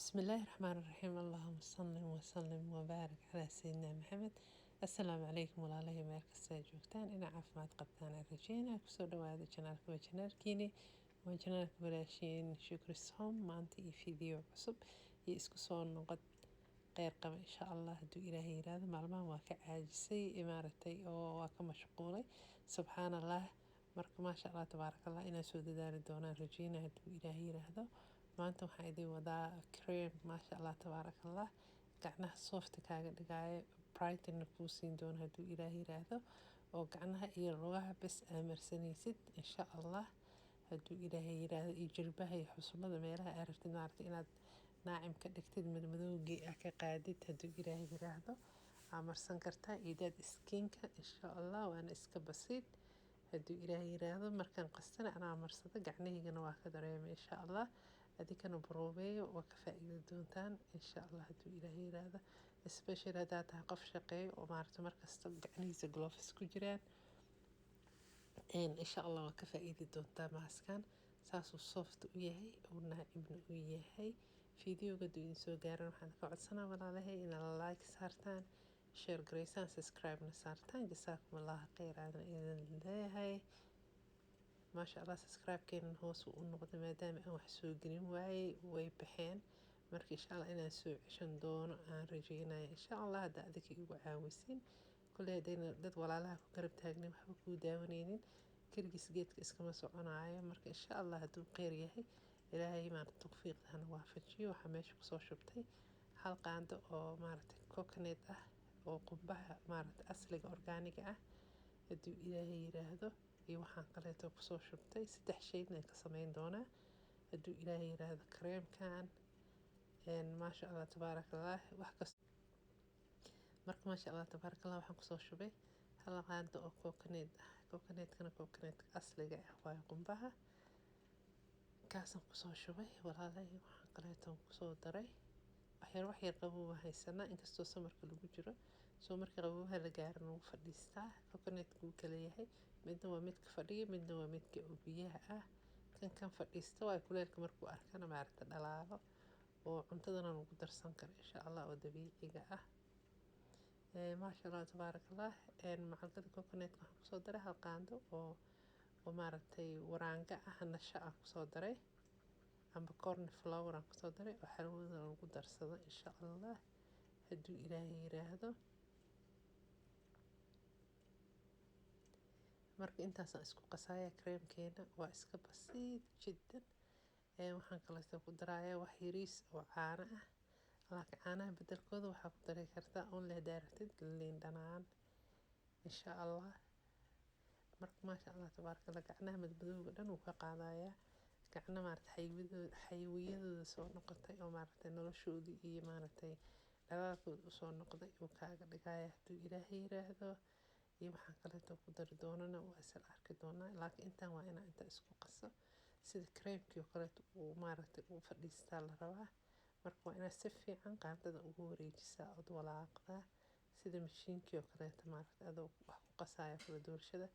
بسم الله الرحمن الرحيم. اللهم صل وسلم وبارك على سيدنا محمد. Assalaamu calaykum walaalahay, meel kasta aad joogtaan, inaa caafimaad qabtaan aan rajeynaa. Kusoo dhawaada channelka, waa channelkiini, waa channelka walaashiin Shukri Som. Maanta iyo video cusub iyo isku soo noqod kheyr qaba, insha Allah, hadduu Ilaahay yiraahdo. Maalmahan waa ka caajisay, maaragtay, oo waa ka mashquulay, subxaan Allah. Marka maasha Allah, tabaaraka Allah, inaan soo dadaali doonaan rajeynaa, hadduu Ilaahay yiraahdo. Maanta waxaan idin wadaa cream, maasha Allah, tabaaraka Allah, gacnaha soft kaaga dhigaayo, brightna kuu siin doono, hadduu Ilaahay yiraahdo, oo gacnaha iyo lugaha bes aa marsanaysid, insha Allah, hadduu Ilaahay yiraahdo, iyo jilbaha iyo xusullada, meelaha aa rabtid, maaragtay, inaad naacim ka dhigtid, madmadowgii aa ka qaadid, hadduu Ilaahay yiraahdo, aa marsan kartaa, iyo dead skinka, insha Allah. Waana iska basiid, hadduu Ilaahay yiraahdo. Markaan qastana anaa marsada, gacnahaygana waa ka dareemay, insha Allah. Adinkana baroobeeyo, waa ka faa'iidi doontaan, insha Allah, hadduu Ilaahay yiraahdo, especially haddaad tahay qof shaqeeyo oo, maaragtay, markasta gacnihiisa gloves ku jiraan. Insha Allah waa ka faa'iidi doontaa. Maaskan saasuu soft u yahay oo naacibna u yahay. Videoga hadduu idin soo gaaran, waxaan ka codsanaa walaalahay inaad like saartaan, share gareysaan, subscribe-na saartaan. Jasaakum Allah kheyr aadan idin leeyahay. Maasha Allah, subscribe-keenan hoos u noqday maadaama aan wax soo gelin waayey, way baxeen. Marka insha Allah inaan soo ceshan doono aan rajeynaya, insha Allah, hadda adinka igu caawisin. Kolley haddayna dad walaalaha ku garab taagnin, waxba kuu daawaneynin, keligiis geedka iskama soconaayo. Marka insha Allah, hadduu kheyr yahay, Ilaahay, maarata, tawfiiqda hana waafajiyo. Waxaa meesha kusoo shubtay hal qaando oo, maaragtay, coconut ah, oo qumbaha, maaragtay, asliga organiga ah, hadduu Ilaahay yiraahdo. Iyo waxaan kaleeto kusoo shubtay saddex shayna ka sameyn doonaa, hadduu Ilaahay yiraahdo, kareemkan, maasha Allah, tabaaraka Allah. Wax kasta marka, maasha Allah, tabaaraka Allah, waxaan kusoo shubay hal qaando oo coconut ah. Coconutkana coconutka asliga ah waayo, qumbaha kaasaan kusoo shubay, walaalay. Waxaan kaleeto kusoo daray waxyar waxyar qabow haysanaa, inkastoo summerka lagu jiro. Soo marka qaboobaha la gaarin wuu fadhiistaa. Coconutka wuu kala yahay: midna waa midka fadhiya, midna waa midka oo biyaha ah. Kan fadhiista waa kuleelka markuu arkana, maaragta, dhalaalo oo cuntadana lagu darsan karo, insha Allah, oo dabiiciga ah. Maasha Allah, tabaaraka Allah. Macalgada coconutka waxaan kusoo daray hal qaando oo, maaragtay, waraanga ah, nasha aan kusoo daray, amba corn flour aan kusoo daray, oo xalwada lagu darsado, insha Allah, hadduu Ilaahay yiraahdo. Marka intaasaan isku qasaya creamkeena, waa iska basiid jiddan. Waxaan kaleeto ku darayaa wax yariis oo caano ah, laakiin caanaha bedelkooda waxaa ku dari kartaa only, haddaa rabtid, liin dhanaan, insha Allah. Marka maasha Allah, tabaaraka Allah, gacnaha madmadowga dhan wuu ka qaadayaa. Gacna, maaragtay, xayawiyadooda xayawiyadooda soo noqotay oo, maaragtay, noloshoodii iyo, maaragtay, dhalaalkooda usoo noqday uu kaaga dhigaya, hadduu Ilaahay yiraahdo. Iyo waxaan kaleeto ku dari doonana waa isla arki doonaa, laakiin intaan waa inaa inta isku qaso, sida creamkii oo kaleeto uu, maaragtay, uu fadhiistaa la rabaa. Marka waa inaad si fiican qaandada ugu wareejisaa ood walaaqdaa, sida mashiinkii oo kaleeto, maaragtay, adoo wax ku qasaya kala doorashada.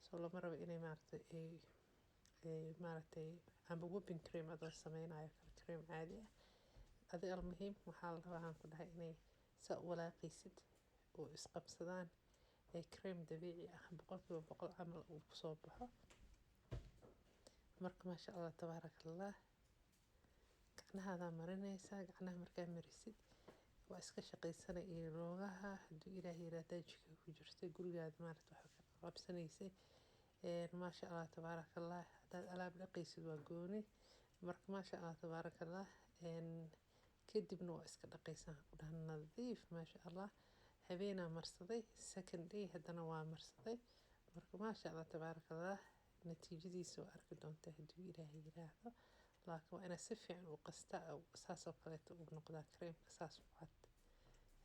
Soo lama rabo inay, maaragtay, ay, maaragtay, amba whipping cream adoo sameynayo kale, cream caadi ah adi. Almuhiim, waxaa la rabaa, aan ku dhahay, inay saa u walaaqaysid oo isqabsadaan, ee cream dabiici ah 100% camal uu kusoo baxo. Marka maasha Allah, tabaaraka Allah, gacnahaadaa marinaysaa. Gacnaha markaa marisid, waa iska shaqaysana, iyo loogaha, hadduu Ilaahay yiraahdaa. Jika ku jirta gurigaada, maaragta, waxa ka qabsanaysay, maasha Allah, tabaaraka Allah. Haddaad alaab dhaqaysid waa gooni. Marka maasha Allah, tabaaraka Allah, kadibna waa iska dhaqaysaa, ku dhaha nadiif, maasha Allah. Habeenaa marsaday, second day haddana waa marsaday. Marka maasha Allah, tabaaraka Allah, natiijadiisa waa arki doontaa, hadduu Ilaahay yiraahdo. Laakiin waa inaad si fiican u qastaa, saas oo kaleeto uu noqdaa kareemka, saas u cad,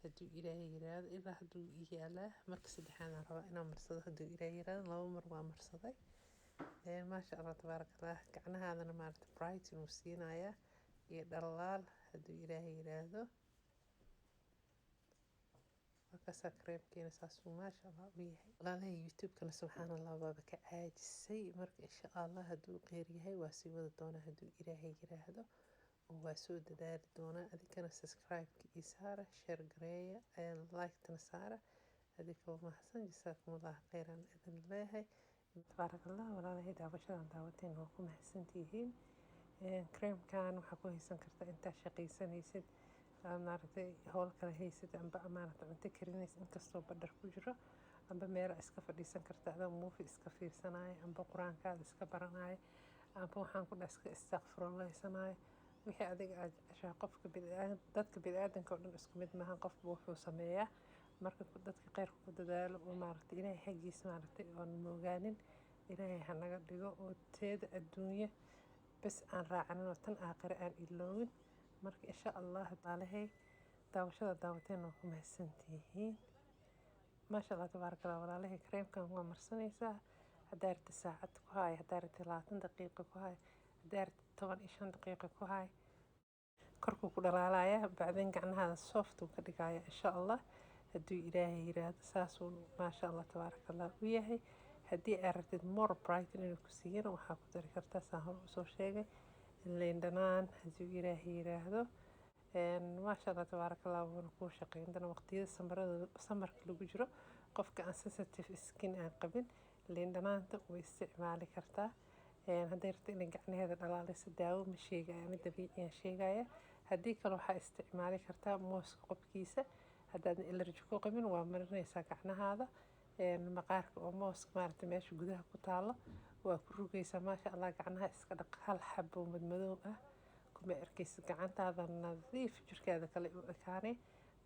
hadduu Ilaahay yiraahdo. Ilaa hadduu ii yaalaa, marka saddexaad aan rabaa inaan marsado, hadduu Ilaahay yiraahdo. Laba mar waa marsaday. Maasha Allah, tabaaraka Allah, gacnahaadana, maaragta, bright inuu siinayaa iyo dhalaal, hadduu Ilaahay yiraahdo. Markaasaa kareemkeena saasuu, maasha Allah, u yahay, walaalahay. YouTube-kana, subxaan Allah, waaba ka caajisay. Marka insha Allah, hadduu qeyr yahay, waa sii wada doonaa, hadduu Ilaahay yiraahdo. Waa soo dadaali doonaa. Adinkana subscribe-ka ii saara, share gareeya, like-tana saara. Adinkoo mahadsan, jasaakum Allah khayran idin leeyahay. Tabaarak Allah, walaalahay, daawashadan daawateen waa ku mahadsantihiin. Creamkan waxaa ku haysan kartaa intaa shaqaysanaysid, maaragtay, howl kale haysid, amba maaragtay cunto karinaysid, inkastoo badhar ku jiro, amba meela iska fadhiisan karta adoo movie iska fiirsanaya, amba Qur-aankaada iska baranaya, amba waxaan ku dhaha iska istakfurlaysanaya, wixii adiga aad jeceshahay. Qofka dadka biniaadanka oo dhan isku mid maaha, qofba wuxuu sameeyaa. Marka dadka kheyrka ku dadaalo oo maaragtay Ilaahay xaggiis maaragtay oon moogaanin, Ilaahay ha naga dhigo, oo teeda adduunye bes aan raacanin oo tan aakhire aan iloowin. Marka insha Allah, walaalahay, daawashada daawateen waa ku mahadsantihiin. Maasha Allah, tabaaraka Allah. Walaalahay, kareemkan waa marsanaysaa. Haddaa rabtid saacad ku haay, haddaa rabtid 20 daqiiqo ku haay, haddaa rabtid 15 daqiiqo ku haay, korkuu ku dhalaalaya. Bacdeen gacnahaada soft uu ka dhigaya, insha Allah, hadduu Ilaahay yiraahdo. Saasuu maasha Allah, tabaaraka Allah u yahay. Haddii aad rabtid more brighten inuu ku siiyana, waxaa ku dari kartaa, saan hore usoo sheegay, liin dhanaan, hadduu Ilaahay yiraahdo. Maasha Allah, tabaaraka Allah, wuuna kuu shaqeyn dana waqtiyada samarada, samarka lagu jiro. Qofka aan sensitive skin aan qabin, liin dhanaanta way isticmaali kartaa. Hadday rabto inay gacnaheeda dhalaaliso, daawo ma sheegaya, mid dabiiciyan sheegaya. Haddii kale waxaa isticmaali kartaa mooska qobkiisa. Haddaadan allergy ku qabin, waa marinaysaa gacnahaada maqaarka oo mooska, maaragtay, meesha gudaha ku taalo waa ku rugaysaa. Maasha Allah, gacnaha iska dhaq, hal xabo madmadow ah kuma arkaysid, gacantaada nadiif jirkaada kale u ekaanay.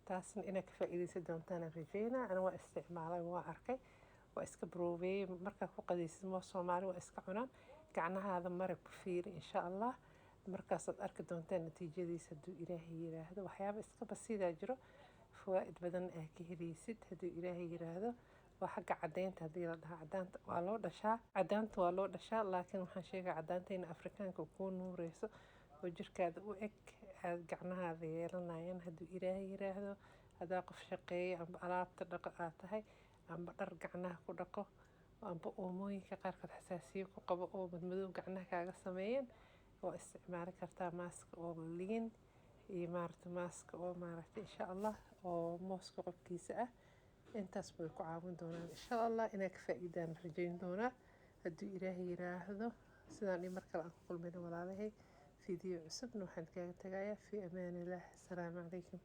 Taasna inaad ka faa'iidaysan doontaan rajeynaa. Ana waa isticmaalay, waa arkay, waa iska baroobeeyey. Markaa ku qadaysid moos, Soomaali waa iska cunaan, gacnahaada mari, ku fiiri, insha Allah, markaasaad arki doontaan natiijadiisa, hadduu Ilaahay yiraahdo. Waxyaaba iska basiidaa jiro, fawaa'id badan aa ka helaysid, hadduu Ilaahay yiraahdo. Waa xagga caddeynta. Haddii la dhahaa cadaanta waa loo dhashaa, cadaanta waa loo dhashaa, laakiin waxaan sheegaa cadaantayna Afrikaanka kuu nuureyso oo jirkaada u eg aad gacnahaada yeelanayaan, hadduu Ilaahay yiraahdo. Haddaa qof shaqeeya amba alaabta dhaqo aad tahay, amba dhar gacnaha ku dhaqo, amba oomooyinka qaarkood xasaasiyo ku qabo oo madmadow gacnaha kaaga sameeyeen, waa isticmaali kartaa maaska oo liin iyo maaragta maaska oo maaragta, insha Allah, oo mooska qobkiisa ah. Intaas way ku caawin doonaan, insha Allah. Inaa ka faa'iidaan rajayn doonaa, hadduu Ilaahay yiraahdo. Sidaan iyo mar kale aan ku kulmayno, walaalahay, video cusubna, waxaan kaaga tagayaa fi amaanillah. Asalaamu calaykum.